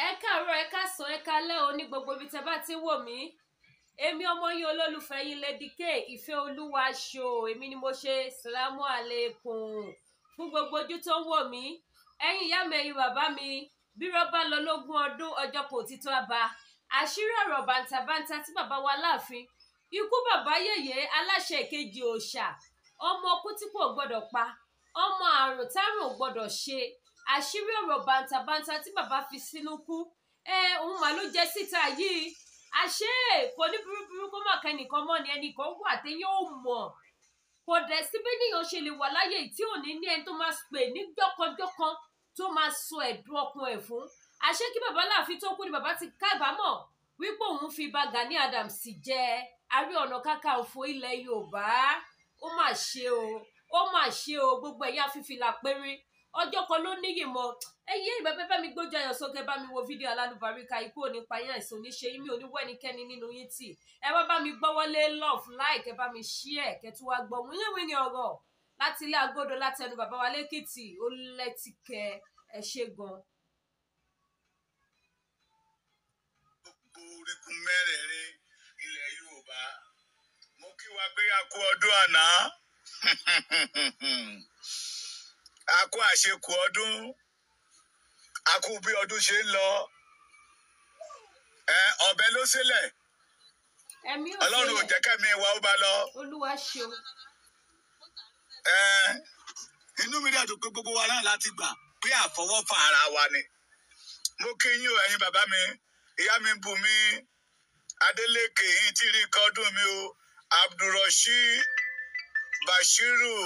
Ẹ káàárọ̀, ẹ káàsán, ẹ káalẹ́ o ní gbogbo ibi tẹ́ bá ti ń wò mí. Èmi ọmọ yín olólùfẹ́ yín Lady K Ìfẹ́ Olúwa ṣo, èmi ni mo ṣe sàlámù àlékún fún gbogbo ojú tó ń wò mí. Ẹ̀yin ìyá mi, ẹ̀yin bàbá mi, bí rọ́bà lọ lógún ọdún, ọjọ́ kò títọ́ àbá. Àṣírí ọ̀rọ̀ bàǹtàbàǹtà tí bàbá wa láàfin, ikú bàbá yèyé aláṣẹ ìkejì òòṣà, ọmọ kú tí kò gbọdọ̀ pa, ọmọ àrùn tárùn ò gbọdọ̀ ṣe. Àṣírí ọ̀rọ̀ bàǹtàbàǹtà tí bàbá fi sínú kú, òun mà ló jẹ síta yìí. Àṣé kò ní burúburú kó má kẹ́nìkan mọ́ ni, ẹnìkan wà téyàn ò mọ̀. Kò dẹ̀ sí bí ènìyàn ṣe lè wà láyé tí ò ní ní ẹni tó máa pè ní jọ́kanjọ́kan tó máa sọ ẹ̀dùn ọkàn ẹ̀ fún. Àṣé kí bàbá láàfin tó kú ni bàbá ti kábàámọ̀ wípé òun fi ba Gani Adams jẹ Ààrẹ Ọ̀nà Kakanfò ilẹ̀ Yorùbá. Ó mà ṣe o, ó mà ṣe o, gbogbo ẹ̀yin afífìlà péré. Ọjọ́ kan ló níyì mọ́. Ẹyẹ ìbá bá mi gbójú ayọ̀ sókè, bá mi wo fídíò alálùbáríkà. Ikú ò ní pa yín, àìsàn oníṣe yín, mi ò ní wọ́ ẹnikẹ́ni nínú yín tì. Ẹ wá bá mi gbọ́wọ́lé love, like, ẹ bá mi share, kẹ́ tún wá gbọ́ wíníwíní ọ̀rọ̀ láti ilé agodo látẹnu bàbá wa lẹ́kìtì. Ó lẹ́tìkẹ́, ẹ ṣé gan. Gbogbo orígun mẹ́rẹ̀ẹ̀rin ilẹ̀ Yorùbá, mo kí wa pé a kú ọdún àná, a kú àṣekù ọdún, a kú bí ọdún ṣe ń lọ. Ọ̀bẹ ló sílẹ̀, Ọlọ́run ò jẹ́ kẹ́mi wa ó bá lọ. Olúwa ṣeun. Inú mi dàdùn pé gbogbo wa náà láti gbà pé àfọwọ́fà ara wa ni. Mo kí yín o, ẹ̀yin bàbá mi, ìyá mi Bùnmi Adélékè, yín tí rí kọ́dún mi o, Abdulrasheed Bashiru,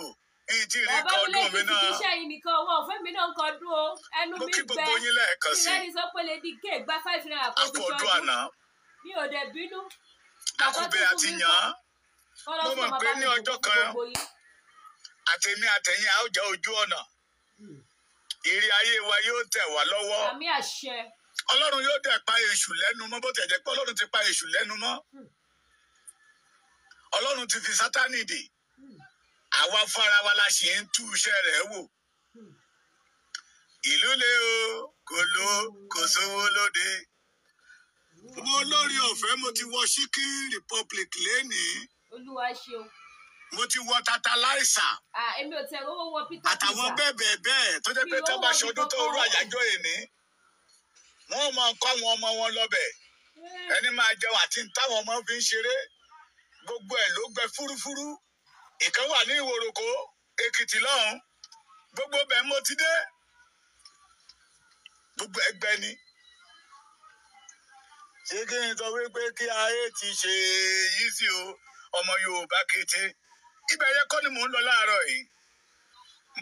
yín tí rí kọ́dún mi náà. Bàbá mi lẹ́kìtì kì í ṣe ẹ̀yin nìkan, wọn ò fẹ́ mi náà kọ́dún o, ẹnu mi gbẹ. Ìrẹ́ni sọ pé Lady K gba 5 naira kó fi ṣọdún. Mi ò dẹ̀ bínú. Àkùbẹ́ àti yàn án. Mo mọ̀ pé ní ọjọ́ kan àtẹ̀mí àtẹ̀yìn a ó jẹ́ ojú ọ̀nà. Ìrì ayé wa yóò tẹ̀ wá lọ́wọ́. Àmín àṣẹ. Ọlọ́run yóò dẹ̀ pa èṣù lẹ́nu mọ́, bó tẹ̀ jẹ́ pé Ọlọ́run ti pa èṣù lẹ́nu mọ́. Ọlọ́run ti fi Sátánì dè. Àwa fúnra wa la ṣì ń tú iṣẹ́ rẹ̀ wò. Ìlú le o, kò ló, kò sówó lóde. Mo lórí ọ̀fẹ́, mo ti wọ Chicken Republic lénìí. Olúwa ṣeun. Mo ti wọ Tantalizer. Èmi ò tẹ owó wọ Peter Pizza. Àtàwọn bẹ́ẹ̀ bẹ́ẹ̀ bẹ́ẹ̀ tó jẹ́ pé tó bá ṣọdún tó rú àyájọ́ èní, wọ́n máa kọ́ àwọn ọmọ wọn lọ́bẹ̀. Ẹni máa jẹun àti táwọn ọmọ fi ń ṣeré, gbogbo ẹ̀ ló gbẹ fúrúfúrú. Ìkan wà ní Ìwòròkó, Èkìtì lọ́hùn, gbogbo bẹ́ẹ̀ mo ti dé, gbogbo ẹgbẹ́ ni. Ṣé kí n sọ wípé kí ayé ti ṣe yìí sí o, ọmọ Yorùbá kété. Ibẹ̀ yẹn kọ́ ni mò ń lọ láàárọ̀ yìí.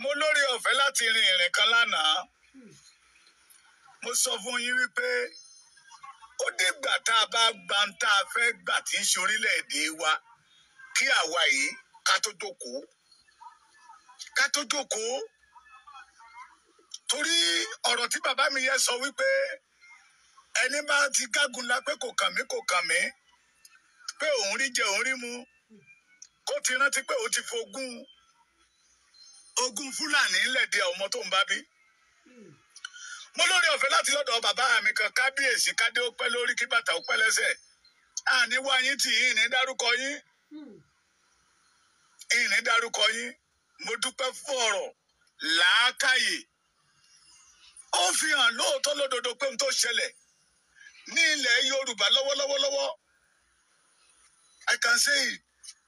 Mo lórí ọ̀fẹ́ láti rin ìrìn kan lánàá. Mo sọ fún yín wípé ó dìgbà tá a bá gba ń tá a fẹ́ gbà tí ń ṣe orílẹ̀-èdè wa kí àwa yìí ká tó jókòó. Ká tó jókòó. Torí ọ̀rọ̀ tí bàbá mi yẹn sọ wípé ẹni bá ti gágun la pé kò kàn mí, kò kàn mí, pé òun rí jẹ òun rí mu, kó ti rántí pé òun ti fogún ogún Fúlàní ńlẹ̀dẹ̀ ọmọ tó ń bá bí. Mo lórí ọ̀fẹ́ láti lọ́dọ̀ bàbá mi kan, kábíyèsí, kádé ó pẹ́ lórí kí bàtà ó pẹ́ lẹ́sẹ̀. Àní wá yín tì yín ní dárúkọ yín. Ìní dárúkọ yín. Mo dúpẹ́ fún ọ̀rọ̀ làákàyè. Ó fi hàn lóòótọ́ lódodo pé ohun tó ṣẹlẹ̀ ní ilẹ̀ Yorùbá lọ́wọ́lọ́wọ́lọ́wọ́. I can say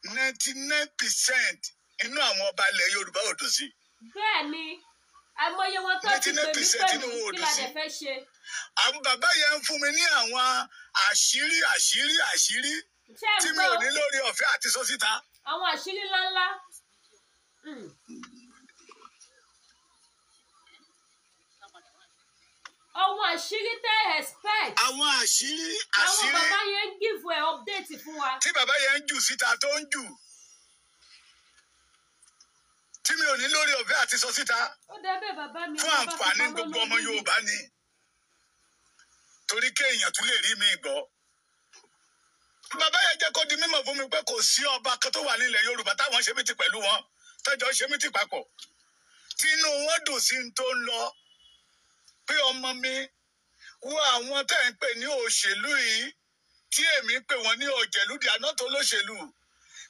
99% inú àwọn ọba ilẹ̀ Yorùbá ò dùn sí. Bẹ́ẹ̀ ni, àìmọye wọn tó ti pè mí pẹ̀lú kí la dẹ̀ fẹ́ ṣe. Àwọn bàbá yẹn ń fún mi ní àwọn àṣírí àṣírí àṣírí tí mi ò ní lórí ọ̀fẹ́ àti sọ síta. Àwọn àṣírí ńláńlá. Àwọn àṣírí tẹ́ expect. Àwọn àṣírí àṣírí. Àwọn bàbá yẹn ń give ẹ update fún wa. Tí bàbá yẹn ń jù síta tó ń jù, tí mi ò ní lórí ọ̀fẹ́ àti sọ síta. Ó dẹ́bẹ̀ bàbá mi. Fún àǹfààní gbogbo ọmọ Yorùbá ni. Torí kéèyàn tún lè rí mi gbọ́. Bàbá yẹn jẹ́ kó di mímọ̀ fún mi pé kò sí ọba kan tó wà nílẹ̀ Yorùbá táwọn ṣe mí ti pẹ̀lú wọn, tọ́jọ́ ṣe mí ti papọ̀. Tínú wọn dùn sí n tó ń lọ. Pé ọmọ mi Wo àwọn tẹ́ ń pè ní òṣèlú yìí, tí èmi pè wọ́n ní ọ̀jẹ̀lú, di àná tó lóṣèlú,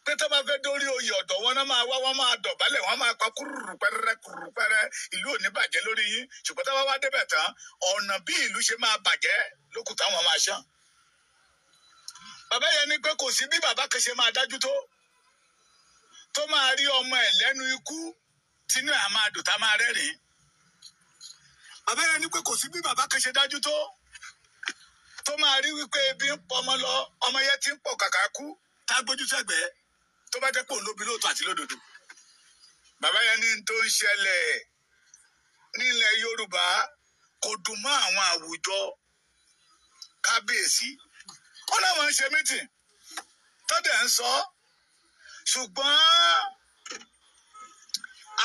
pé tó bá fẹ́ dórí oyè ọ̀dọ̀ wọn náà máa wá, wọ́n máa dọ̀bálẹ̀, wọ́n máa pa kúrúrú pẹ́rẹ́ kúrúrú pẹ́rẹ́, ìlú ò ní bàjẹ́ lórí yín. Ṣùgbọ́n tó bá wá débẹ̀ tán, ọ̀nà bí ìlú ṣe máa bàjẹ́ lókùn táwọn máa ṣán. Bàbá yẹn ní pé kò sí bí bàbá kan ṣe máa dájú tó máa rí ọmọ ẹ̀ lẹ́nu ikú tínú ẹ̀ á máa dùn tá máa rẹ́rìn-ín. Bàbá yẹn ní pé kò sí bí bàbá kan ṣe dájú tó máa rí wípé ebi ń pọ ọmọ lọ, ọmọ yẹn ti ń pọ̀ kàkà kú, tá a gbójú sẹ́gbẹ̀ẹ́, tó bá jẹ́ pé òun ló bí lóòótọ́ àti lódodo. Bàbá yẹn ní tó ń ṣẹlẹ̀ nílẹ̀ Yorùbá kò dùn mọ́ àwọn àwùjọ kábíyèsí. Ó láwọn ń ṣe meeting tó dẹ̀ ń sọ, ṣùgbọ́n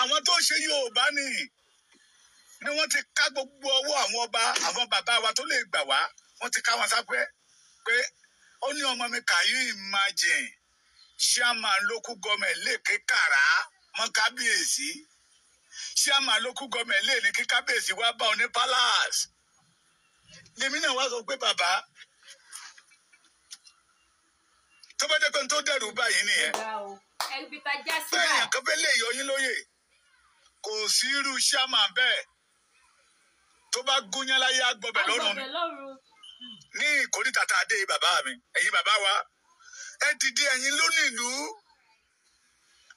àwọn tó ń ṣe Yorùbá ni wọ́n ti ká gbogbo ọwọ́ àwọn ọba, àwọn bàbá wa tó lè gbà wá, wọ́n ti ká wọn sápẹ́. Pé ó ní ọmọ mi, can you imagine, chairman local government lè ké kàrá mọ́ kábíyèsí, chairman local government lè ní kí kábíyèsí wá bá ọ ní palace. Lèmi náà wá sọ pé bàbá, tó bá jẹ́ pé n tó dẹ̀rù báyìí nìyẹn, Ẹbí ta já sí bẹ́ẹ̀ báyìí. Yẹn kan fẹ́ lè yọ yín lóyè, kò sí irú chairman bẹ́ẹ̀ tó bá gúnyán láyé agbọ̀bẹ̀ lọ́rùn ni. Agbọ̀bẹ̀ lọ́rùn. Ní ìkórìtà tá a dé, bàbá mi, ẹ̀yin bàbá wa, ẹ dìde. Ẹ̀yin ló ní ìlú.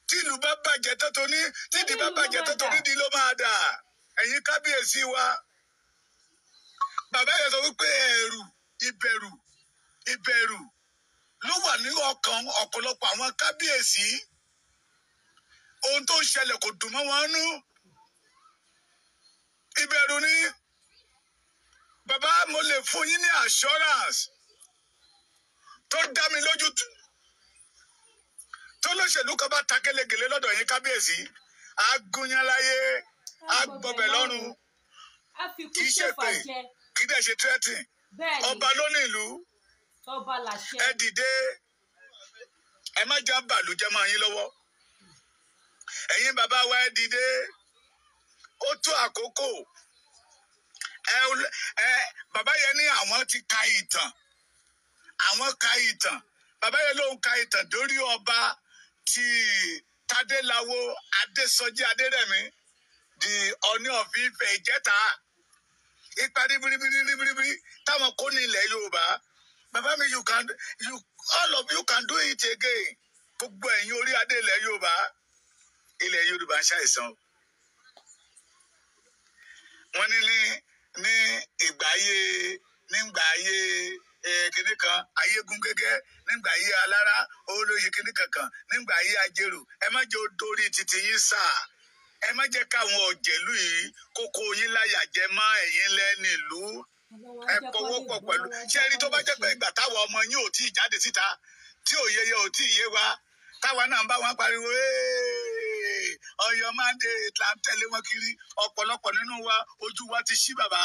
Tí ìlú bá bàjẹ́ tó ní, tí ìdí bá Onílùú ló bàjẹ́ máa tó dà. nídìí ló máa dà. Ẹ̀yin kábíyèsí wa, bàbá yẹn sọ wípé ẹ̀rù, ìbẹ̀rù, ìbẹ̀rù ló wà ní ọkàn ọ̀pọ̀lọpọ̀ àwọn kábíyèsí. Ohun tó ń ṣẹlẹ̀ kò dùn mọ́ wọn nú, ìbẹ̀rù ni. Bàbá, mo lè fún yín ní assurance tó dá mi lójú tó lóṣèlú kan bá ta kélégèlé lọ́dọ̀ yín kábíyèsí, agúnyanláyé agbọbẹ̀ lọ́rùn. A fi kú Kì í ṣe ṣèfà pé jẹ. Kì í dẹ̀ ṣe threatening. Bẹ́ẹ̀ ni. Ọba ló ní ìlú. Ọba làṣẹ. Ẹ dìde, ẹ má já bàlújẹ́ mọ́ yín lọ́wọ́. Ẹ̀yin bàbá wa, ẹ dìde, ó tó àkókò. Ẹ bàbá yẹn ní àwọn ti ka ìtàn, àwọn ka ìtàn. Bàbá yẹn ló ń ka ìtàn dórí ọba ti Tádéláwo Adésọjí Adérẹ̀mí, the Ọọ̀ni of Ifẹ̀ Ìjẹta, ipa ribiribiribiribi táwọn kó ní ilẹ̀ Yorùbá. Bàbá mi, you can you all of you can do it again. Gbogbo ẹ̀yin orí adé ilẹ̀ Yorùbá, ilẹ̀ Yorùbá ń ṣàìsàn o. Wọ́n ní ìgbà ayé, nígbà ayé kinní kan, ayégún gẹ́gẹ́, nígbà ayé alára olóyè kinní kankan, nígbà ayé ajérò. Ẹ má jẹ́ ó dórí títí yín sáà. Ẹ má jẹ́ káwọn ọ̀jẹ̀lú yìí kókó yín láyà jẹ mọ́ ẹ̀yin lẹ́nu ìlú. Ẹ pọwọ́pọ̀ pẹ̀lú ṣé ẹni tó bá jẹ́ pé ìgbà táwọn ọmọ yín ò tí ì jáde síta, tí òye yẹ ò tí ì yé wa, táwa náà ń bá wọn pariwo "Hey, Ọ̀yọ́ máa ń dé", là ń tẹ̀lé wọn kiri. Ọ̀pọ̀lọpọ̀ nínú wa, ojú wa ti ṣí, bàbá.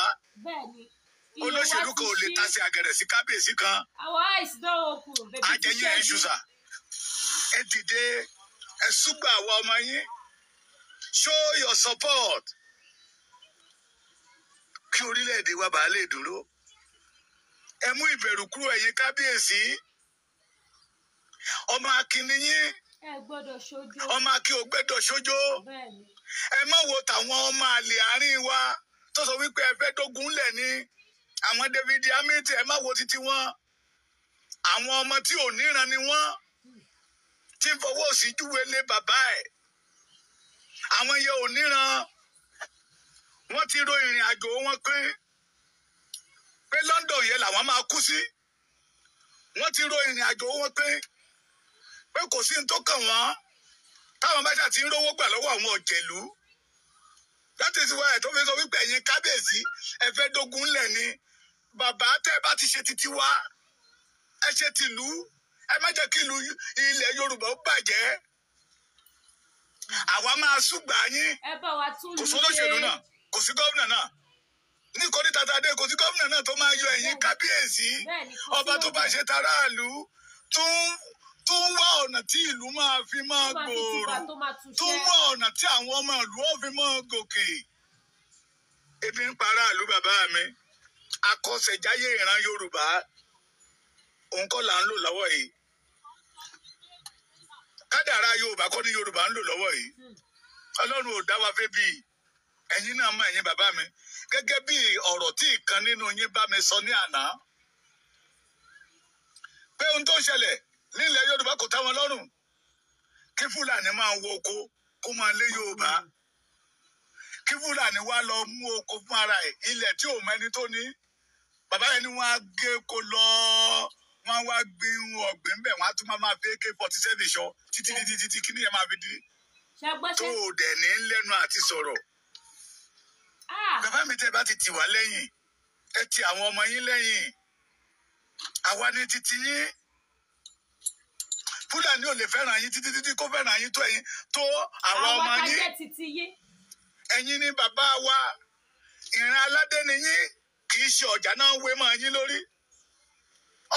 Bẹ́ẹ̀ni, iye wa Olóṣèlú ti kan ò lè ṣí. tasẹ̀ àgẹ̀rẹ̀ sí kábíyèsí kan. Our eyes don open, baby ti Ajẹyìn ẹ̀ ṣẹ́jú. ṣùṣà. Ẹ dìde, ẹ súgbà àwọn ọmọ yín. Show your support kí orílẹ̀-èdè wa bàá lè dúró. Ẹ mú ìbẹ̀rù kúrò, ẹ̀yin kábíyèsí. Ọmọ akin ni yín. Ẹ gbọ́dọ̀ ṣojo. Ọmọ akin ò gbẹ́dọ̀ ṣojo. Bẹ́ẹ̀ni. Ẹ má wo tàwọn ọmọ àlè àárín wa tó sọ wípé ẹ fẹ́ dógun lẹ̀ ní àwọn David Hamilton. Ẹ má wo títí wọn. Àwọn ọmọ tí ò níran ni wọ́n, tí ń fọwọ́ sí júwe lé bàbá ẹ̀. Àwọn yẹn ò níran. Wọ́n ti ro ìrìn àjò wọn pín pé London yẹn làwọn máa kú sí. Wọ́n ti ro ìrìn àjò wọn pín pé kò sí ní tó kàn wọ́n, táwọn bá ṣáà ti ń rówó gbà lọ́wọ́ àwọn ọ̀jẹ̀lú. That is why tó fi sọ wípé ẹ̀yin kábíyèsí, ẹ fẹ́ dógun ńlẹ̀ ni. Bàbá, tẹ́ ẹ bá ti ṣe títí wá, ẹ ṣe tìlú. Ẹ má jẹ́ kí ìlú ilẹ̀ Yorùbá ó bàjẹ́. Àwa máa súgbà yín. Ẹ bá wa tún Kò lù sólóṣèlú ṣe. náà, kò sí gómìnà náà ní kòríta tàdé, kò sí gómìnà náà tó máa yọ ẹ̀yin kábíyèsí. Bẹ́ẹ̀ni, kò sí Ọba tó bá lọ́dọ̀. ṣe taráàlú, tó ń wá ọ̀nà tí ìlú máa fi máa Tó máa fi tìbà gbòòrò, tó máa tó ń túṣẹ́. wá ọ̀nà tí àwọn ọmọ ìlú ó fi máa gòkè. Ebi ń pa aráàlú, bàbá mi. Akọ́ṣẹ́jáyé ìran Yorùbá òun kọ́ là ń lò lọ́wọ́ yìí. Kádàrá Yorùbá kọ́ ni Yorùbá ń lò lọ́wọ́ yìí. Ọlọ́run ò dá wa fẹ́ bí ẹ̀yin náà mọ̀, ẹ̀yin bàbá mi, gẹ́gẹ́ bí ọ̀rọ̀ tí ìkan nínú yín bá mi sọ ní àná pé ohun tó ṣẹlẹ̀ nílẹ̀ Yorùbá kò tẹ́ wọn lọ́rùn, kí Fúlàní máa wo oko kó máa lé Yorùbá, kí Fúlàní wá lọ mú oko fún ara ẹ̀, ilẹ̀ tí ò mẹ́ni tó ní. Bàbá yẹn ni wọ́n á gé ko lọ, wọ́n á wá gbin ọ̀gbìn bẹ́ẹ̀, wọ́n á tún máa fi AK-47 ṣọ títí títí títí kí nìyẹn máa fi di tó o dẹ̀ ní lẹ́nu àti sọ̀rọ̀. Bàbá mi, tẹ́ bá ti tì wá lẹ́yìn, ẹ ti àwọn ọmọ yín lẹ́yìn, àwa ní títí yín. Fúlàní ò lè fẹ́ràn yín títí títí kó fẹ́ràn yín tó ẹ̀yin tó àwọn ọmọ yín. Ẹ̀yin ni bàbá wa, ìran aládé ni yín, kì í ṣe ọ̀jà náà ń wé mọ́ yín lórí.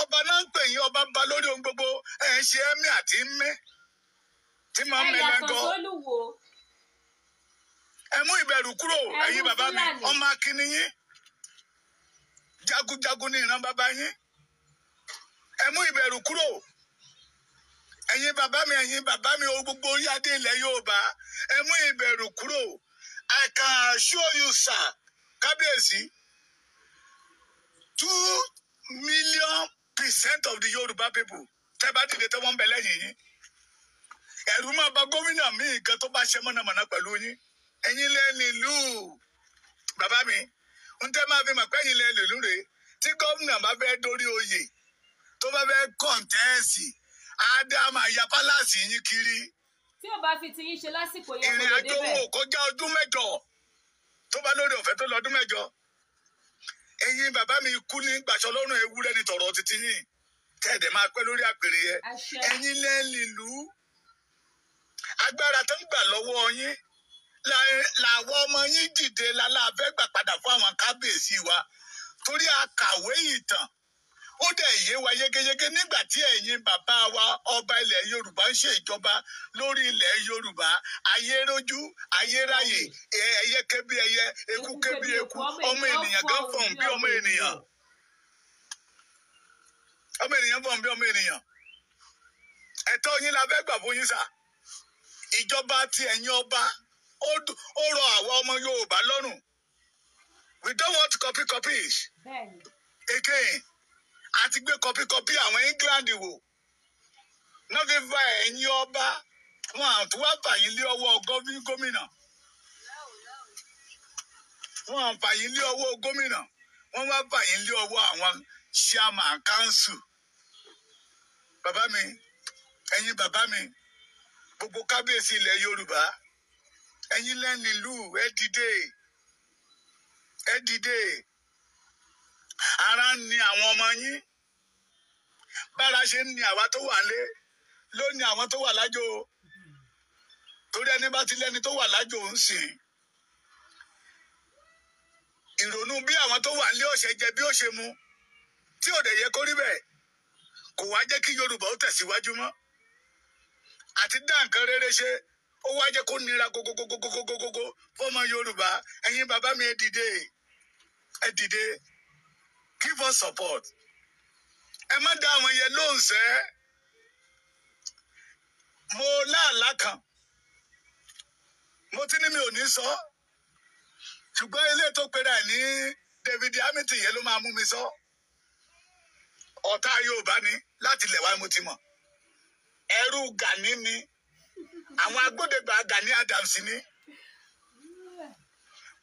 Ọba náà ń pè yín, ọba ń ba lórí ohun gbogbo. Ẹ̀ ń ṣe ẹ̀mí àti mí tí máa ń mẹlẹ́gọ́. Ẹ mú ìbẹ̀rù kúrò, ẹ̀yin bàbá mi, ọmọ akíní yín, jagunjagun ní ìran bàbá yín. Ẹ mú ìbẹ̀rù kúrò, ẹ̀yin bàbá mi, ẹ̀yin bàbá mi, o gbogbo orí adé ilẹ̀ Yorùbá, ẹ mú ìbẹ̀rù kúrò. I can assure you, sir, kábíyèsí, 2 million% of the Yorùbá people, tẹ́ bá dìde tẹ́ wọ́n ń bẹ lẹ́yìn yín, ẹ̀rù máa bà gómìnà míì gan tó bá ṣe mọ̀nàmọ́ná pẹ̀lú yín. Ẹ̀yin lẹ́ nílùú, bàbá mi, ń tẹ́ máa fi mọ̀ pé ẹ̀yin lẹ́ nílùú rèé: tí gómìnà bá fẹ́ dórí oyè, tó bá fẹ́ contest, á máa ya palace yín kiri. Tí ò bá fi ti yín ṣe lásìkò yẹn, kò Ìrìn lè àjò débẹ̀. wọn ò kọjá ọdún 8, tó bá lórí ọ̀fẹ́ tó lọ ọdún 8. Ẹ̀yin bàbá mi, kú ní gbàṣọ lọ́rùn ewúrẹ́ ní tọ̀rọ̀ títí yín, tẹ́ẹ̀dẹ̀ máa pẹ́ lórí àpèrè yẹn. Àṣẹ. Ẹ̀yin lẹ́ẹ̀lìlú, agbára tó ń gbà lọ́wọ́ yín làwọn ọmọ yín dìde lálàáfẹ́ gbà padà fún àwọn kábíyèsí wa, torí a kàwé ìtàn, ó dẹ̀ yé wa yégéyégé nígbà tí ẹ̀yin bàbá wa ọba ilẹ̀ Yorùbá ń ṣe ìjọba lórí ilẹ̀ Yorùbá. Ayé rójú, ayé ráyè, ẹyẹ ké bí ẹyẹ, eku ké bí eku, ọmọ ènìyàn gan fọ̀hún bí ọmọ ènìyàn, ọmọ ènìyàn fọ̀hún bí ọmọ ènìyàn. Ẹ̀tọ́ yín la fẹ́ gbà fún yín sà. Ìjọba ti ẹ̀yin ọba, ó rọ àwa ọmọ Yorùbá lọ́rùn. We don't want copy copies again. Àti gbé copy copy àwọn England wò náà fi fa ẹ̀yin ọba wọn, àti wá fà yín lé ọwọ́ gómìnà wọn, à fà yín lé ọwọ́ gómìnà wọn, wá fà yín lé ọwọ́ àwọn chairman council. Bàbá mi, ẹ̀yin bàbá mi, gbogbo kábíyèsí ilẹ̀ Yorùbá, ẹ̀yin lẹ́nu ìlú, ẹ dìde, ẹ dìde. Ara ń ni àwọn ọmọ yín. Bára ṣe ń ni àwa tó wà lé ló ní àwọn tó wà lájò, torí ẹni bá ti lẹ́ni tó wà lájò ń sìn, ìrònú bí àwọn tó wà nílé ọ̀sẹ̀ jẹ bí ó ṣe mu, tí ò dẹ̀ yẹ kó rí bẹ́ẹ̀, kò wá jẹ́ kí Yorùbá ó tẹ̀síwájú mọ́ àti dá nǹkan rere ṣe. Ó wá jẹ́ kó nira gogogogogogogogo fọmọ Yorùbá. Ẹ̀yin bàbá mi, ẹ dìde, ẹ dìde. Give us support. Ẹ má dá àwọn yẹn lóhùn sẹ́. Mo láàlá kan, mo ti ní mi ò ní sọ, ṣùgbọ́n ilé tó pera ẹ̀ ní David Hamilton yẹn ló máa mú mi sọ. Ọ̀tá Yorùbá ni láti ilẹ̀ wá, mo ti mọ̀. Ẹrú Gani ni, àwọn agbódegbà Gani Adams ni.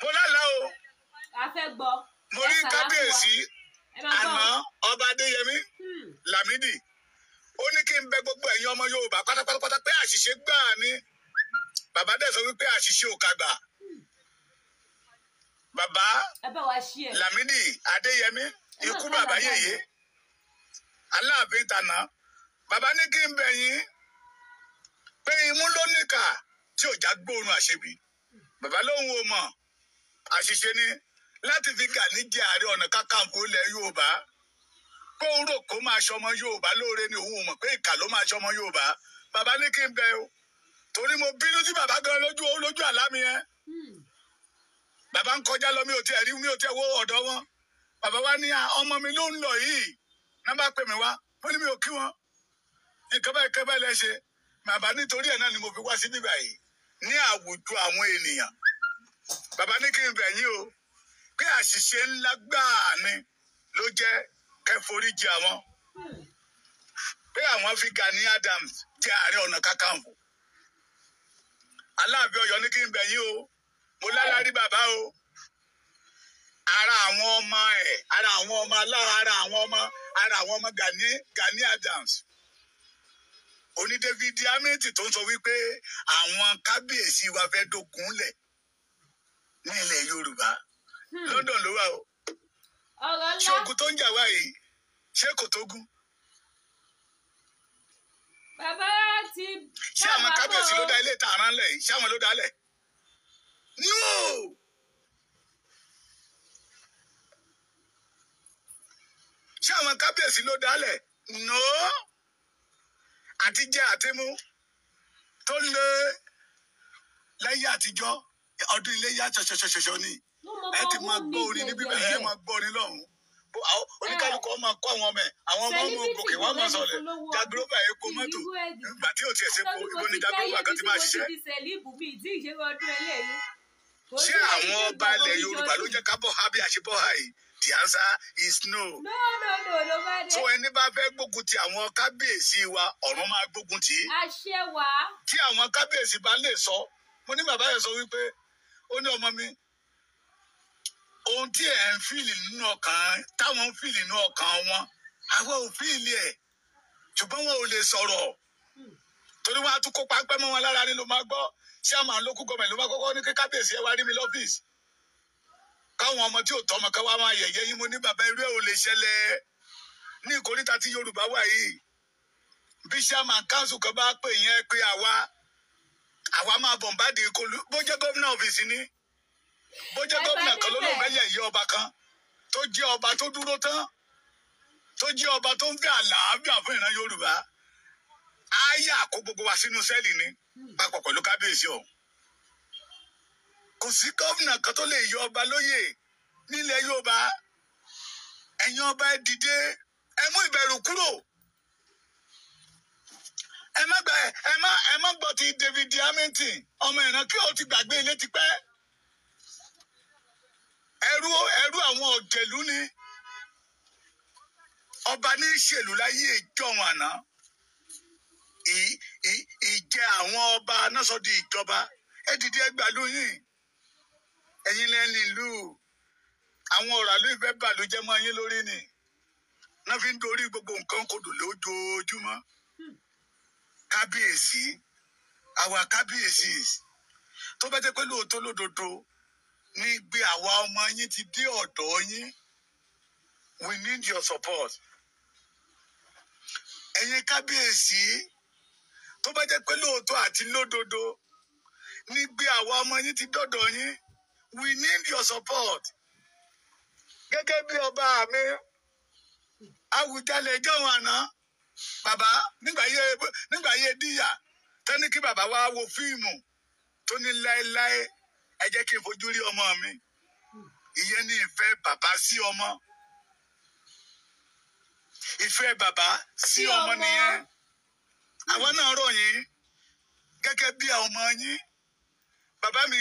Mo lálàá o. A fẹ́ gbọ́. Mo rí kábíyèsí àná, ọba Adéyẹmí Lámìdí. Ó ní kí n bẹ̀ gbogbo ẹ̀yin ọmọ Yorùbá pátápátá pé àṣìṣe gbáà ni. Bàbá dẹ̀ sọ wípé àṣìṣe ò kàgbà. Bàbá Ẹ bá wa ṣí ẹ. Lámìdí Adéyẹmí, ikú bàbá yèyé, Aláàfin tànà, bàbá ní kí n bẹ̀ yín pé imú ló níkà tí ò já gbóòórùn àṣebi. Bàbá lóhùn ò mọ̀, àṣìṣe ni láti fi Gani jẹ Ààrẹ Ọ̀nà Kakanfò ilẹ̀ Yorùbá, kó ń rò kó máa ṣọmọ Yorùbá lóore ni, òun ò mọ̀ pé ìkà ló máa ṣọmọ Yorùbá. Bàbá ní kí n bẹ̀ o, torí mo bínú sí bàbá gan lójú lójú àlá mi yẹn. Bàbá ń kọjá lọ, mi ò tiẹ̀ rí, mi ò tiẹ̀ wo ọ̀dọ̀ wọn. Bàbá wa ní ọmọ mi ló ń lọ yìí, náà bá pè mí wá, mo ní mi ò kí wọn. Nǹkan báyìí kẹ́ báyìí lẹ ṣe. Bàbá nítorí ẹ̀ náà ni mo fi wá sí bíbá yìí ní àwùjọ àwọn ènìyàn. Bàbá ní kí n bẹ̀ yín o, pé àṣìṣe ńlá gbáà ni ló jẹ́ kẹ́ foríjì àwọn. Pé àwọn fi Gani Adams jẹ́ Ààrẹ Ọ̀nà Kakanfò. Aláàfin Ọ̀yọ́ ní kí n bẹ̀ yín o, mo lálárí bàbá o. Ara àwọn ọmọ ẹ̀, ara àwọn ọmọ alára, ara àwọn ọmọ, ara àwọn ọmọ Gani Adams. Oní David Amity tó ń sọ wípé àwọn kábíyèsí wa fẹ́ dógun lẹ̀ ní ilẹ̀ Yorùbá. London ló wà o. Ọ̀rọ̀ Ṣé ńlá. ogun tó ń jà wá yìí, ṣé kò tógun? Bàbá ti Ṣé àwọn kábíyèsí ló dá ilé ìtàrán lẹ̀ yìí? Ṣé àwọn ló dá lẹ̀? No! Ṣé àwọn kábíyèsí ló dá lẹ̀? No! Àti jẹ àti mú tó lé lẹ́yìn àtijọ́, ọdún iléyá ṣọṣọṣọṣọ ni. Ẹ ti máa gbọ́ orin ní bíbẹ̀, ẹ máa gbọ́ orin lọ́hùn-ún. Oníkálukú ọmọ kó àwọn ọmọ ẹ̀, àwọn ọmọ ọmọ gòkè wọ́n máa sọlẹ̀. Jagirova epo mọ́tò ìgbà tí ò tiẹ̀ ṣe po, ibo ni Jagirova kan ti máa ṣiṣẹ́? Ṣé àwọn ọba ilẹ̀ Yorùbá ló jẹ́ ká bọ́ ha bí a ṣe bọ́ ha yìí? The answer is no. No, no, no, ló bá dé. So ẹni bá fẹ́ gbógun ti àwọn kábíyèsí wa, ọ̀run máa gbógun tì í. Àṣẹ wá. Tí àwọn kábíyèsí bá lè sọ, mo ní bàbá yẹn sọ wípé ó ní ọmọ mi, ohun tí ẹ̀ ń fìlì nínú ọkàn, táwọn ń fìlì nínú ọkàn wọn, àwọn ò fìlì ẹ̀, ṣùgbọ́n wọn ò lè sọ̀rọ̀. Torí wọn á tún kó pápẹ́ mọ́ wọn lára ni ló máa gbọ́. Ṣé àmà lókù gọọmẹ̀ ló máa kọ́kọ́ ní kí kábíyèsí ẹ wá rí mi lọ́fíìsì? Káwọn ọmọ tí ò tọ́mọ ká wá máa yẹ̀yẹ́ yín. Mo ní bàbá, irú ẹ̀ ò lè ṣẹlẹ̀ ní ìkóríta tí Yorùbá wà yìí. Bí chairman council kan bá pè yẹn pé àwa máa bọ̀m̀bádì kọlu, bó jẹ́ gómìnà ọ́fíìsì ni, bó jẹ́ Ẹ bá gómìnà kan ló lóun débẹ̀. fẹ́ yẹ̀yẹ́ ọba kan tó jẹ́ ọba tó dúró tán, tó jẹ́ ọba tó ń fẹ́ àlàáfíà fún ìran Yorùbá, á yà kó gbogbo wa sínú sẹ́ẹ̀lì ni papọ̀ pẹ̀lú kábíyèsí ọ̀hún. Kò sí gómìnà kan tó lè yọ ọba lóyè nílẹ̀ Yorùbá. Ẹ̀yin ọba, ẹ dìde, ẹ mú ìbẹ̀rù kúrò. Ẹ má gba, ẹ má gbọ́ ti David Hamilton, ọmọ ìran kí o ti gbàgbé ilé tipẹ́. Ẹrú àwọn ọ̀jẹ̀lú ni. Ọba ní í ṣèlú láyé ìjọ̀hún àná. Ìjẹ àwọn ọba náà sọ di ìjọba. Ẹ dìde, ẹ gbàlú yín. Ẹ̀yin lẹ́ni ìlú. Àwọn ọ̀rọ̀ àlú ìfẹ́ bàlújẹ́ mọ́ yín lórí ni náà fi ń dorí gbogbo nǹkan kodò lójoojúmọ́. Kábíyèsí, àwa kábíyèsí, tó bá jẹ́ pé lóòótọ́ lódodo ní gbé àwa ọmọ yín ti dé ọ̀dọ̀ yín, we need your support. Ẹ̀yin kábíyèsí, tó bá jẹ́ pé lóòótọ́ àti lódodo ní gbé àwa ọmọ yín ti dọ́dọ̀ yín, we need your support. Gẹ́gẹ́ bí ọba mi Awùjalẹ̀ ìjọ́un àná, bàbá nígbà yé díyà tẹ́ni kí bàbá wa wo fíìmù tó ní láéláé, ẹ jẹ́ kí n fojú rí ọmọ mi. Ìyẹn ní ìfẹ́ bàbá sí ọmọ. Ìfẹ́ bàbá sí Sí ọmọ ọmọ. nìyẹn. Àwa náà rọ̀ yín gẹ́gẹ́ bí ọmọ yín. Bàbá mi,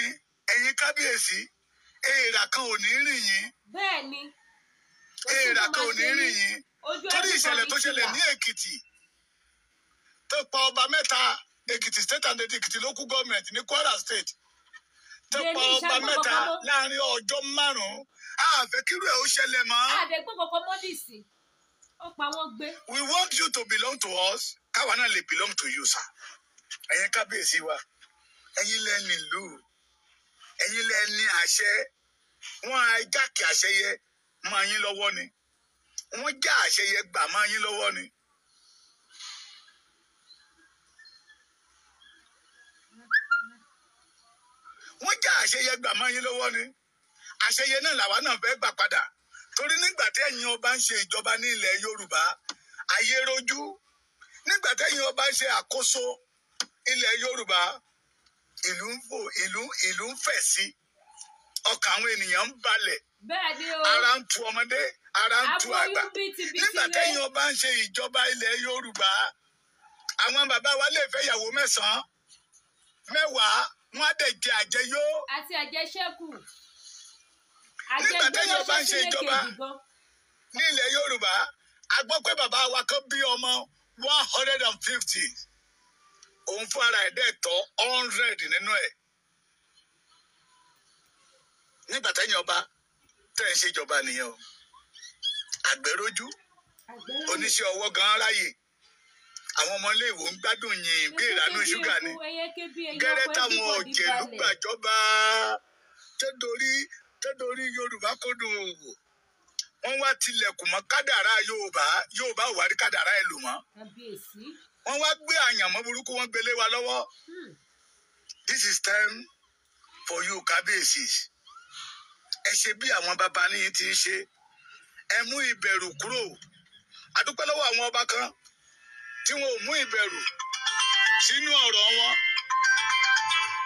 ẹ̀yin kábíyèsí, èèrà kan ò ní rìn yín. Bẹ́ẹ̀ ni. Kò sí Èèrà tó kan máa ò ní ṣe rìn yín. yín. Ojú Torí ìṣẹ̀lẹ̀ tó everybody ti ṣẹlẹ̀ là. ní Èkìtì tó pa ọba mẹ́ta, Èkìtì State and Èkìtì local government ní Kwara State, tó Lè pa ní ọba ìṣàgbọ́n mẹ́ta kankan mọ́. láàrin ọjọ́ 5, a fẹ́ kírú ẹ̀ ó ṣẹlẹ̀ mọ́. Àdẹ̀gbọ́n kankan mọ́ dìsí. Ó pa wọ́n gbé. We want you to belong to us, káwa náà lè belong to you, sir. Ẹ̀yin kábíyèsí wa, ẹ̀yin lẹ́ni ìlú, ẹ̀yin lẹ́ni àṣẹ. Wọ́n á jákè àṣẹ yẹ máa yín lọ́wọ́ ni, wọ́n já àṣẹ yẹ gbà máa yín lọ́wọ́ ni. Wọ́n já àṣẹ yẹ gbà máa yín lọ́wọ́ ni. Àṣẹ yẹ náà làwa náà fẹ́ gbà padà, torí nígbà tí ẹ̀yin ọba ń ṣe ìjọba ní ilẹ̀ Yorùbá, ayé rojú. Nígbà tí ẹ̀yin ọba ń ṣe àkóso ilẹ̀ Yorùbá, ìlú ń fò, ìlú ń fẹ̀ sí, ọkàn àwọn ènìyàn ń balẹ̀. Bẹ́ẹ̀ ni o. Ara ń tu ọmọdé, ara ń tu àgbà. Aboyún bìtìbìtì Nígbà rẹ. tẹ́yìn ọba ń ṣe ìjọba ilẹ̀ Yorùbá, àwọn bàbá wa lè fẹ́ ìyàwó mẹ́sàn-án, mẹ́wàá, wọ́n á dẹ̀ jẹ àjẹyó. Àti àjẹṣẹ́kù. Nígbà tẹ́yìn ọba Àjẹgbẹ́ránṣẹ́ ń ṣe sílé ìjọba kejì gan. ní ilẹ̀ Yorùbá, a gbọ́ pé bàbá wa kan bí ọmọ 150, òun fún ara ẹ̀ dẹ̀ tọ́ 100 nínú ẹ̀. Nígbà tẹ́yìn ọba tẹ́ ń ṣèjọba nìyẹn o. Àgbẹ̀rójú, Àgbẹ̀rún. oníṣẹ́ ọwọ́ gan ráyè, àwọn ọmọ iléèwé ń gbádùn yìn bí Eku ìránú ké bí ṣúgà ni. eku, ẹyẹ ké bí ẹyẹ, Gẹ́rẹ́ ọkọ̀ táwọn everybody òjèlú balẹ̀. gbàjọba tẹ́dorí Yorùbá kódò, wọ́n wá tilẹ̀kùn mọ́ kádàrá Yorùbá. Yorùbá ò wá rí kádàrá ẹ̀ lò mọ́. Kábíyèsí. Wọ́n wá gbé àyànmọ́ burúkú, wọ́n gbélé wa lọ́wọ́. This is time for you, kábíyèsí. Ẹ ṣe bí àwọn bàbá níyìn ti ń ṣe, ẹ mú ìbẹ̀rù kúrò. A dúpẹ́ lọ́wọ́ àwọn ọba kan tí wọn ò mú ìbẹ̀rù sínú ọ̀rọ̀ wọn,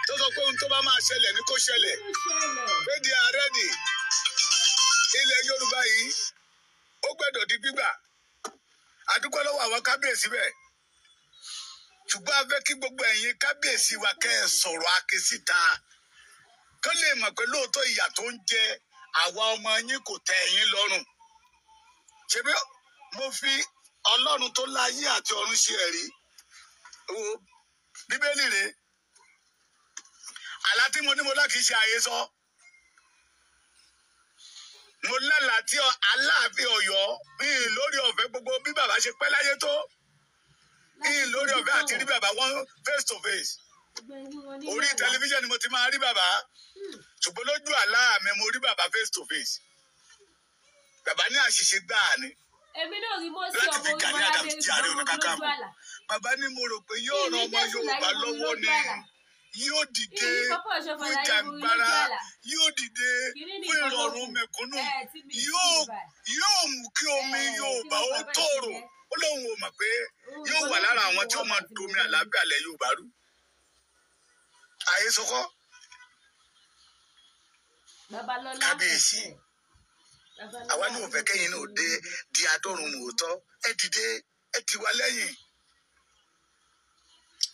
tó sọ pé ohun tó bá máa ṣẹlẹ̀ ní kó ṣẹlẹ̀, Kí ló ṣẹlẹ̀? Pé they are ready. Ilẹ̀ Yorùbá yìí, ó gbọ́dọ̀ di gbígbà. A dúpẹ́ lọ́wọ́ àwọn kábíyèsí bẹ́ẹ̀, ṣùgbọ́n a fẹ́ kí gbogbo ẹ̀yin kábíyèsí wa kẹ́ ẹ sọ̀rọ̀ akin síta, kó lè mọ̀ pé lóòótọ́ ìyà tó ń jẹ àwa ọmọ yín kò tẹ́ ẹ̀yin lọ́rùn. Ṣebí mo fi Ọlọ́run tó láyé àti ọ̀run ṣe ẹ̀rí. Wo Bíbélì rèé. Àlá tí mo ní mo lá kìí ṣe àhesọ. Mo lálàá tí Aláàfin Ọ̀yọ́ bíi lórí ọ̀fẹ́ gbogbo bí bàbá ṣe pẹ́ láyé tó bíi Láti lórí fojú ọ̀fẹ́ kàn àti rí wọ́n. bàbá wọn face to face. Gbogbo ẹni wọn nínú Orí àlá. tẹlifíṣàn ni mo ti máa rí bàbá, ṣùgbọ́n lójú àlá mi, mo rí bàbá face to face. Bàbá ní àṣìṣe gbáà ni Èmi náà rí Mósè láti ọmọ fi Gani Orímọládé Adams rí, di Ààrẹ ṣùgbọ́n Ọ̀nà mo rí lójú Kakanfò. àlá. Bàbá ní mo rò pé yóò Ìrí ran ọmọ Jésù láyé, Yorùbá mo rí lọ́wọ́ lójú ni, àlá. yóò dìde Ìrí Papa Ọ̀ṣọ́fà fún láyé, mo rí lójú ìjàngbara, àlá. yóò dìde Kìíní fún nìkan ló ìrọ̀rùn kù. mẹ̀kúnnù, Ẹ tí mi sí yóò báyìí. yóò mú kí omi Ẹ kí Yorùbá ló ó bàbá yìí ti tòrò. jẹ́? Ó lóun ò mọ̀ pé Òun yóò nìkan wà ló kù lára tí àwọn mo tí ó wá máa báyìí tí mo domi fẹ́ rí. àlàáfíà lẹ̀ Yorùbá rú. Àhesọkọ́. Babalọ́lá. Kábíyèsí, ẹ̀hẹ̀. Babalọ́lá àwa náà ò àti fẹ́ kẹ́yìn náà dé Olúmídé. di adọ́run mòótọ́. Ẹ dìde, ẹ ti wá lẹ́yìn.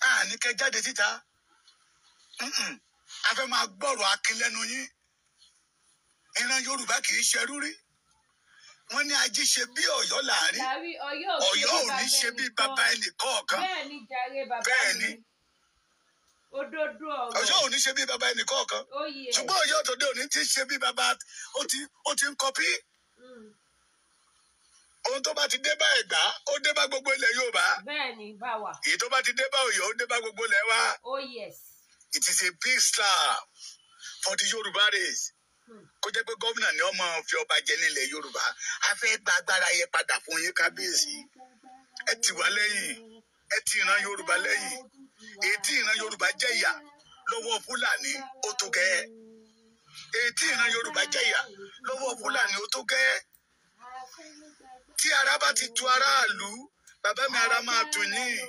Àní kẹ́ jáde síta. Mm-mm. A fẹ́ máa gbọ́rọ̀ akin lẹ́nu yín. Ìran Yorùbá kì í ṣerú rí. Wọ́n ní ají ṣe bí Ọ̀yọ́ láàrin. Láàrí Ọ̀yọ́ ò ṣe Ọ̀yọ́ bí ò ní bàbá ṣe bí ẹnìkan. bàbá ẹnì kọ̀ọ̀kan. Bẹ́ẹ̀ ni jàre, bàbá Bẹ́ẹ̀ mi. ni. Òdodo Ọ̀yọ́ ọ̀rọ̀. ò ní ṣe bí bàbá ẹnì kọ̀ọ̀kan. Oh yes. Ṣùgbọ́n Ọ̀yọ́ tòde òní ti ṣe bí bàbá, ó ti ń kọpí. Ohun tó bá ti dé bá Ẹ̀gbá, ó dé bá gbogbo ilẹ̀ Yorùbá. Bẹ́ẹ̀ ni, bá wà. Èyí tó bá ti dé bá Ọ̀yọ́, ó dé bá gbogbo ilẹ̀ wa. Oh yes. It is a big slap for the Yorùbá race. Kó jẹ́ pé gómìnà ni ó máa fi ọba jẹ nílẹ̀ Yorùbá. A fẹ́ gba agbára yẹn padà fún yín, kábíyèsí. Ẹ tì wá lẹ́yìn, ẹ ti ìran Yorùbá lẹ́yìn. Èyí tí ìran Yorùbá jẹ̀yà lọ́wọ́ Fúlàní, ó tó gẹ́. Èyí tí ìran Yorùbá jẹ̀yà lọ́wọ́ Fúlàní, ó tó gẹ́. Tí ara bá ti tu aráàlú, bàbá mi, ara máa tù yín.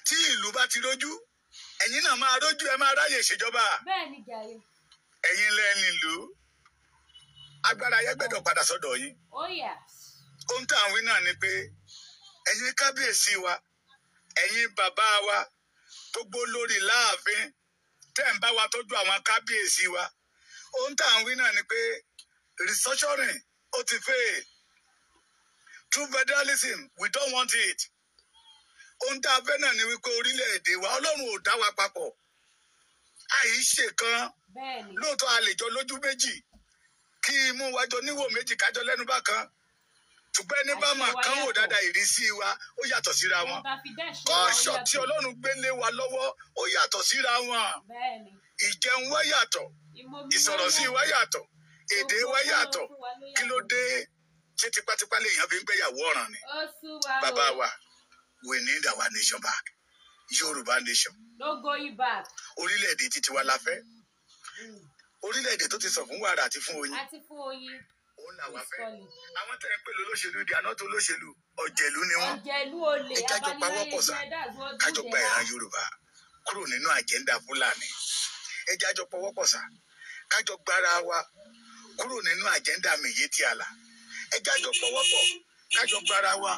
Tí ìlú bá ti rójú, ẹ̀yin náà máa rójú, ẹ máa ráyè ìṣèjọba. Bẹ́ẹ̀ ni jàre. Ẹ̀yin lẹ́ni ìlú, agbára ayé gbẹ́dọ̀ padà sọ́dọ̀ yín. Oh yes. Ohun tá à ń wí náà ni pé ẹ̀yin kábíyèsí wa, ẹ̀yin bàbá wa, gbogbo lórí láàfin tẹ́ ń bá wa tọ́jú àwọn kábíyèsí wa, ohun tá à ń wí náà ni pé restructuring, ó ti fail. True federalism, we don't want it. Ohun tá a fẹ́ náà ni wípé orílẹ̀-èdè wa, Ọlọ́run ò dá wa papọ̀ àìṣe kan. Bẹ́ẹ̀ ni. Lóòótọ́, a lè jọ lójú méjì, kí imú wa jọ níwò méjì, kájọ lẹ́nu bákan, ṣùgbọ́n ẹni bá Àṣẹ máa wa kán wò yàtọ̀. dáadáa, ìrísí wa ó yàtọ̀ síra wọn. Bàbá fi dá ṣe wa ó Kọ́ṣọ̀ tí yàtọ̀. Ọlọ́run gbé lé wa lọ́wọ́, ó yàtọ̀ síra wọn. Bẹ́ẹ̀ ni. Ìjẹun wa yàtọ̀, Ìmomi wa ìsọ̀rọ̀ sí wa yàtọ̀. yàtọ̀, èdè Gbogbo wa tọ́lọ́run yàtọ̀. fún wa ló Kí ló yàtọ̀. dé? Ṣé tipátipá lèèyàn fi ń gbéyàwó ọ̀ràn ni? Ó sú wa Bàbá o. wa, we need our nation back, Yorùbá nation. No going back. Orílẹ̀-èdè títí wa la fẹ́, orílẹ̀-èdè tó ti sọ fún wàrà àti fún oyin. Àti fún oyin. Òun làwa Please fẹ́. call it. Àwọn tẹ̀ ń pè lólóṣèlú, ìdí àná tó lóṣèlú, ọ̀jẹ̀lú ni wọ́n. Ọ̀jẹ̀lú, olè, Ẹ kájọ abaniláyé pawọ́pọ̀ sà, jẹ́, that's what kájọ they gba ìran are. Yorùbá kúrò nínú agenda Fúlàní. Ẹ jẹ́ àjọ pawọ́pọ̀ sà. Kájọ gbára wa kúrò nínú agenda Miyetti Allah. Ẹ jájọ pọwọ́pọ̀, kájọ gbára wa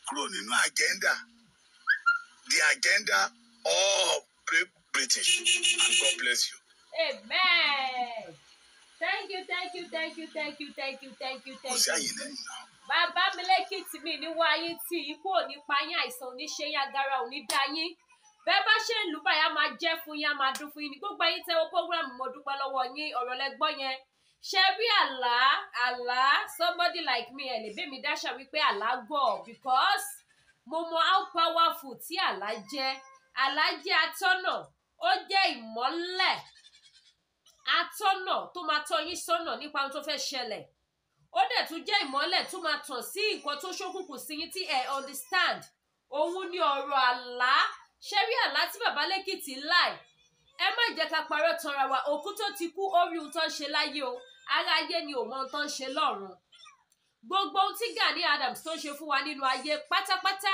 kúrò nínú agenda, the agenda of Great British, and God bless you. Amen. Thank you, thank you, thank you, thank you, thank you, thank you, Kò thank sí you. àyè lẹ́yìn náà. Bàbá mi lẹ́kìtì mi ní wáyé tí ikú ò ní pa yín, àìsàn ò ní ṣe yín, agara ò ní dá yín. Bẹ́ẹ̀ bá ṣe ń lù báyà máa jẹ́ fún yín, á máa dún fún yín ní gbogbo ẹ̀yin tẹ́wọ́ program. Mo dúpẹ́ lọ́wọ́ yín. Ọ̀rọ̀ lẹ gbọ́ yẹn. Ṣe rí àlá, àlá, somebody like me ẹ̀ lè bí mi dáṣà wípé àlá gọ̀, because mo mọ how powerful tí àlá jẹ́. Àlá jẹ́ atọ́nà, ó jẹ́ ìmọ́lẹ̀ atọ́nà tó máa tọ́ yín sọ́nà nípa ohun tó fẹ́ ṣẹlẹ̀. Ó dẹ̀ tún jẹ́ ìmọ́lẹ̀ tó máa tàn sí nǹkan tó ṣókùnkùn sí yín tí ẹ understand. Òun ni ọ̀rọ̀ àlá. Ṣé rí àlá tí bàbá lẹ́kìtì láì, ẹ má jẹ́ ká parọ́ tanra wa. Òkú tó ti kú, ó rí ohun tó ń ṣe láyé o. Ara ayé ni ò mọ ohun tó ń ṣe lọ́run. Gbogbo ohun tí Gani Adams tó ń ṣe fún wa nínú ayé pátápátá,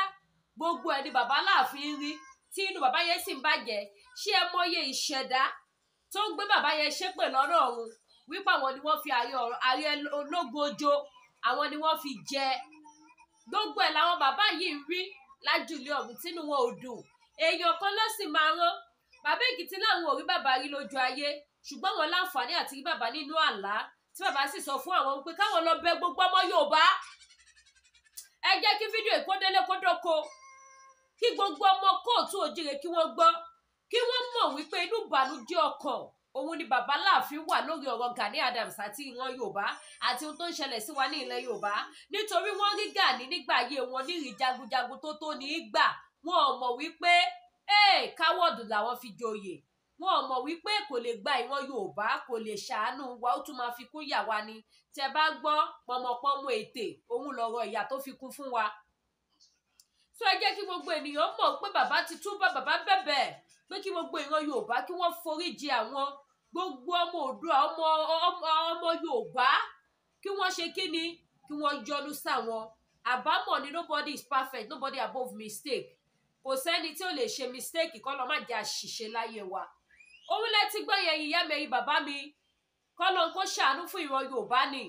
gbogbo ẹ̀ ni bàbá láàfin rí, tí inú bàbá yẹn sì ń bàjẹ́. Ṣé ẹ mọye ìṣẹ̀dá tó ń gbé bàbá yẹn ṣépè lọ́nà ọ̀run wípé àwọn ni wọ́n fi ààrẹ ológun ojo, àwọn ni wọ́n fi jẹ? Gbogbo ẹ̀ làwọn bàbá yìí ń rí lájùlé ọ̀run tínú wọn ò dùn. Èèyàn kan ló sì máa rán bàbá Èkìtì. Láwọn ò rí bàbá rí lójú ayé, ṣùgbọ́n wọn láǹfààní àti rí bàbá nínú àlá, tí bàbá sì sọ fún àwọn pé káwọn lọ bẹ gbogbo ọmọ Yorùbá. Ẹ jẹ́ kí fídíò ìkódélé kódóko, kí gbogbo ọmọ kóòtù òjìrè kí wọ́n gbọ́, kí wọ́n mọ̀ wípé inú ìbànújẹ́ ọkàn òun ni bàbá láàfin wà lórí ọ̀rọ̀ Gani Adams àti ìran Yorùbá àti ohun tó ń ṣẹlẹ̀ sí wa ní ilẹ̀ Yorùbá, nítorí wọ́n rí Gani nígbà ayé wọn nírì jagunjagun tó tó ní í gbà. Wọn ò mọ̀ wípé coward làwọn fi joyè. Wọn ò mọ̀ wípé kò lè gba ìran Yorùbá, kò lè ṣàánú wa, ó tún máa fi kún yà wá ni. Tẹ bá gbọ́ pọmọpọmọ ètè, òun lọ̀rọ̀ ìyà tó fi kún fún wa. So ẹ jẹ́ kí gbogbo ènìyàn mọ̀ pé bàbá ti túbọ̀, bàbá bẹ̀bẹ̀ pé kí gbogbo ìran Yorùbá kí wọ́n foríjì àwọn, gbogbo ọmọ Oòduà, ọmọ Yorùbá, kí wọ́n ṣe kí ni, kí wọ́n yọ́nú sáwọn. Àbámọ̀ ni. Nobody is perfect, nobody above mistake. Kò sẹ́ni tí ò lè ṣe mistake. Kọ́ lọ́ má jẹ́ àṣìṣe láyé wa. Òun lẹ ti gbọ́ yẹn, ìyá mi, ẹ̀yin bàbá mi. Kọ́ lọ́n kó ṣàánú fún ìran Yorùbá ni.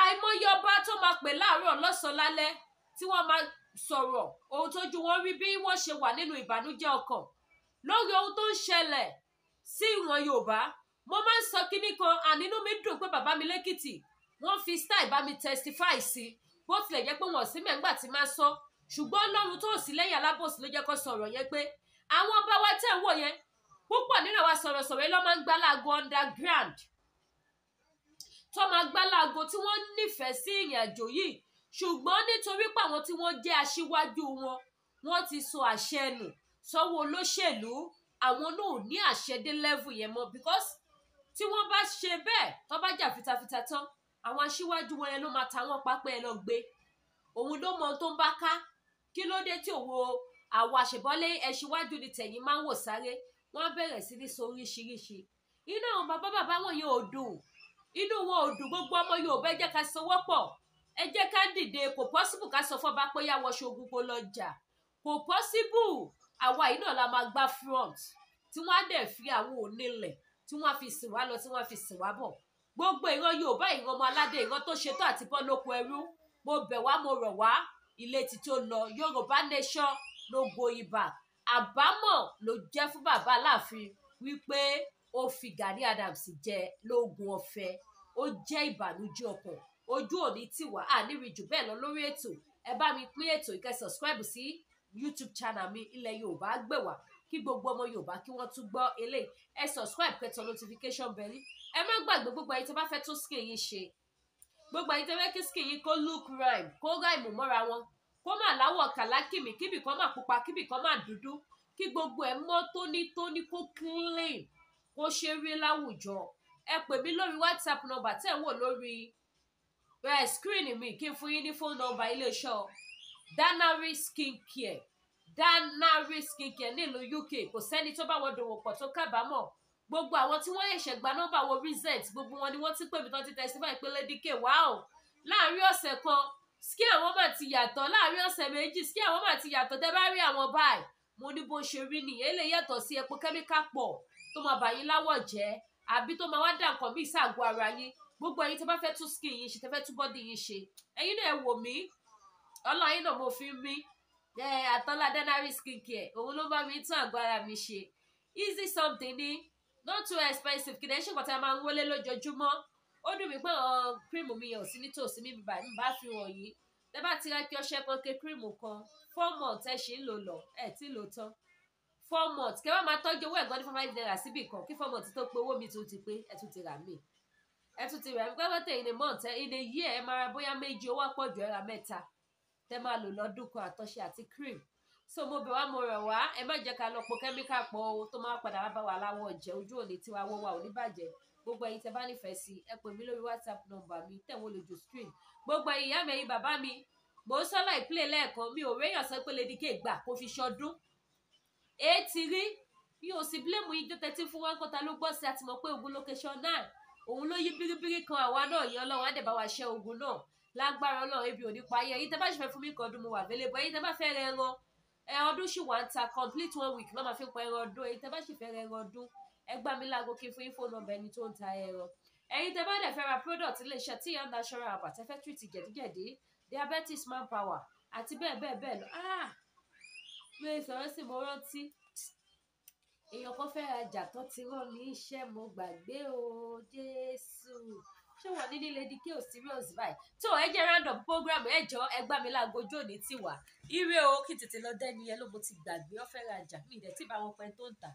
Àìmọye ọba tó máa pè láàárọ̀, lọ́sàn-án, lálẹ́, tí wọ́n máa sọ̀rọ̀ ohun tójú wọn rí, bí wọ́n ṣe wà nínú ìbànújẹ́ ọkàn lórí ohun tó ń ṣẹlẹ̀ sí ìran Yorùbá. Mo máa ń sọ kinní kan, ànínú mi dùn pé bàbá mi lẹ́kìtì wọ́n fi style bá mi testify sí. Bó tilẹ̀ jẹ́ pé wọ́n sí mẹ́ngbà tí máa sọ, ṣùgbọ́n Ọlọ́run tó sì lẹ́yìn alábòsí ló jẹ́ kó sọ̀rọ̀ yẹn, pé àwọn ọba wa tẹ̀ ń wò yẹn, púpọ̀ nínú àwa sọ̀rọ̀sọ̀rọ̀ yẹn ló máa ń gbá láago underground, tó máa gbá láago, tí wọ́n nífẹ̀ẹ́ sí ìrìn àjò yìí, ṣùgbọ́n nítorí pé àwọn tí wọ́n jẹ́ aṣíwájú wọn, wọ́n ti sọ àṣẹ nù sọ́wọ́ olóṣèlú, àwọn náà ò ní àṣẹ dé level yẹn mọ́, because tí wọ́n bá ṣe bẹ́ẹ̀, tó bá jà fitafita tán, àwọn aṣíwájú wọn yẹn ló máa ta wọ́n pápẹ́ ẹ lọ gbé. Òun ló mọ ohun tó ń bá ká. Kí ló dé tí òwò àwọn àṣebọ́lé ẹṣíwájú ni tẹ̀yìn máa ń wò sáré? Wọ́n á bẹ̀rẹ̀ sí ní sọ oríṣiríṣi. Inú àwọn bàbá bàbá wọn yẹn ò dùn, inú wọn ò dùn. Gbogbo ọmọ Yorùbá, ẹ jẹ́ ká sowọ́pọ̀, ẹ jẹ́ ká dìde. Kò possible ká sọ fọ́ba pé yá wọṣọ ogun kó lọ jà. Kò possible. Àwa yìí náà la máa gbá front, tí wọ́n á dẹ̀ fi àwọn onílẹ̀ tí wọ́n á fi sìn wá lọ, tí wọ́n á fi sìn wá bọ̀. Gbogbo ìran Yorùbá, ìran ọmọ aládé, ìran tó ṣetán àti bọ́ lóko ẹrú, mo bẹ̀ wá, mo rọ̀ wá, ilé ti tó lọ. Yorùbá nation, no going back. Àbámọ̀ ló jẹ́ fún bàbá Aláàfin wípé ó fi Gani Adams jẹ lóògùn ọ̀fẹ́. Ó jẹ́ ìbànújẹ́ ọkàn. Ojú òní tiwa àníri jù bẹ́ẹ̀ lọ lórí ètò. Ẹ bá mi pín ètò, ìkẹ́ subscribe sí YouTube channel mi, Ilẹ̀ Yorùbá Gbè Wá, kí gbogbo ọmọ Yorùbá kí wọ́n tún gbọ́ eléyìí. Ẹ subscribe, kẹ́ tẹ notification bell. Ẹ má gbàgbé, gbogbo ẹ̀yin tó bá fẹ́ tún skin yín ṣe, gbogbo ẹ̀yin tó fẹ́ kí skin yín kó look rhyme, kó rhyme mọ́ra wọn, kó má láwọ̀ kàlákìmí, kíbì kan má pupa, kíbì kan má dúdú, kí gbogbo ẹ̀ mọ́ tónítóní, kó clean, kó ṣe rí láwùjọ, ẹ pè mí lórí WhatsApp number tẹ́ ń wò lórí screen mi, kí n fún yín ní phone number iléeṣẹ́ Danari Skin Care. Danari Skin Care nílùú UK, kò sẹ́ni tó bá wọn dòwò pọ̀ tó kábàámọ̀. Gbogbo àwọn tí wọ́n ṣẹ̀ṣẹ̀ gba nọ́mbà wo recent, gbogbo wọn ni wọ́n ti pè mí tán ti testify pé, "Lady K, wow, láàrin ọ̀sẹ̀ kan, skin àwọn mà ti yàtọ̀. Láàrin ọ̀sẹ̀ 2, skin àwọn mà ti yàtọ̀. Tẹ́ bá rí àwọn báyìí." Mo ní bó ṣe rí nìyẹn. Eléyìí yàtọ̀ sí epo kẹ́míkà pọ̀ tó máa bà yín láwọ̀ jẹ́. Àbí tó máa wá dà nǹkan míì ságọ́ ara yín. Gbogbo ẹ̀yin tó bá fẹ́ tún skin yín ṣe, tẹ́ fẹ́ tún body yín ṣe, ẹ̀yin náà ẹ wò mí, ọlọ́run yín náà mo fi ń mí. Àtọ́lá Denari skin care, òun ló bá mi tún àgọ́ ara mi ṣe. Easy something ni, not too expensive. Kì í ṣe nǹkan tí a máa ń wọlé lójoojúmọ́. Ó dùn mí pé àwọn cream mi yẹn ò sí nítòsí mi bíbá mi bá fi wọ̀nyí. Tẹ́ bá ti ra kí ọṣẹ kan, ké cream kan, 4 months ẹ ṣì ń lò lọ, ẹ tí ń lò tán. 4 months kẹ́ wá máa tọ́jú owó ẹ̀gbọ́n ní 5 naira síbì kan. Kí 4 months tó pé, owó mi tún ti pé, ẹ tún ti rà mí, ẹ tún ti rà mí. Pẹ́pẹ́tẹ̀ in a month, in a year, ẹ máa ra bóyá méjì, owó àpọ̀jù ẹ ra mẹ́ta tẹ́ máa lò lọ́dún kan, àtọṣẹ àti cream. So mo bẹ̀ wá, mo rọ̀ wá, ẹ má jẹ́ ká lọ po kẹ́míkà pọ̀ o, tó máa padà wá bá wa láwọ̀ jẹ́. Ojú òní tiwa, wọ́ wa ò ní bàjẹ́. Gbogbo ẹ̀yin tẹ́ bá nífẹ̀ẹ́ sí, ẹ pè mí lórí WhatsApp number mi tẹ̀ wọ́n lójú screen. Gbogbo ẹ̀yin ìyá mi, ẹ̀yin bàbá mi, mò ń sọ́lá ìpìlẹ̀ lẹ́ẹ̀kan, mi ò réyàn sọ pé Lady K gbà kó fi ṣọdún èyí rí. Mi ò sì blame yín tẹ́tí fún wa kọ́ta ló gbọ́ sí. Àti mọ̀ pé ogun location náà òun ló yí bíríbírí kan àwa náà yẹn. Ọlọ́run á dẹ̀ bá wa ṣẹ́ ogun náà lágbára Ọlọ́run. Ebi ò ní pa ayé. Ẹ̀yin tẹ́ bá ṣe fẹ́ fún mi kan ọdún, mo wà available. Ẹ̀yin tẹ́ bá fẹ́ rẹ ẹran ẹ ọdún ṣì wà ń ta, complete one week ló máa fi pa ẹran ọdún. Ẹ̀yin tẹ́ bá ṣì fẹ́ rẹ ẹran ọdún, ẹ gbá mi láago kí n fún yín phone number ẹni tó ń ta ẹran. Ẹ̀yin tẹ́ bá dẹ̀ fẹ́ ra product iléeṣẹ́ TM Natural Herbal, tẹ́ fẹ́ treat jẹ̀díjẹ̀dí, diabetes, manpower àti bẹ́ẹ̀ bẹ́ẹ̀ bẹ́ẹ̀ lọ. Ah, mi sọ̀rọ̀ sí, mo rántí èèyàn kan fẹ́ rajà tó ti rán mi iṣẹ́, mo gbàgbé o. Jésù, ṣé wọ́n ní ní Lady K ò serious báyìí? Tó ẹ jẹ́ round up program. Ẹ jọ, ẹ gbá mi láago, ojú òní ti wà. Ire o. Kí tètè lọ dẹ́ni yẹn ló, mo ti gbàgbé ọ fẹ́ rajà, mi ìdẹ̀ tí bá wọn pẹ́ tó ń tà.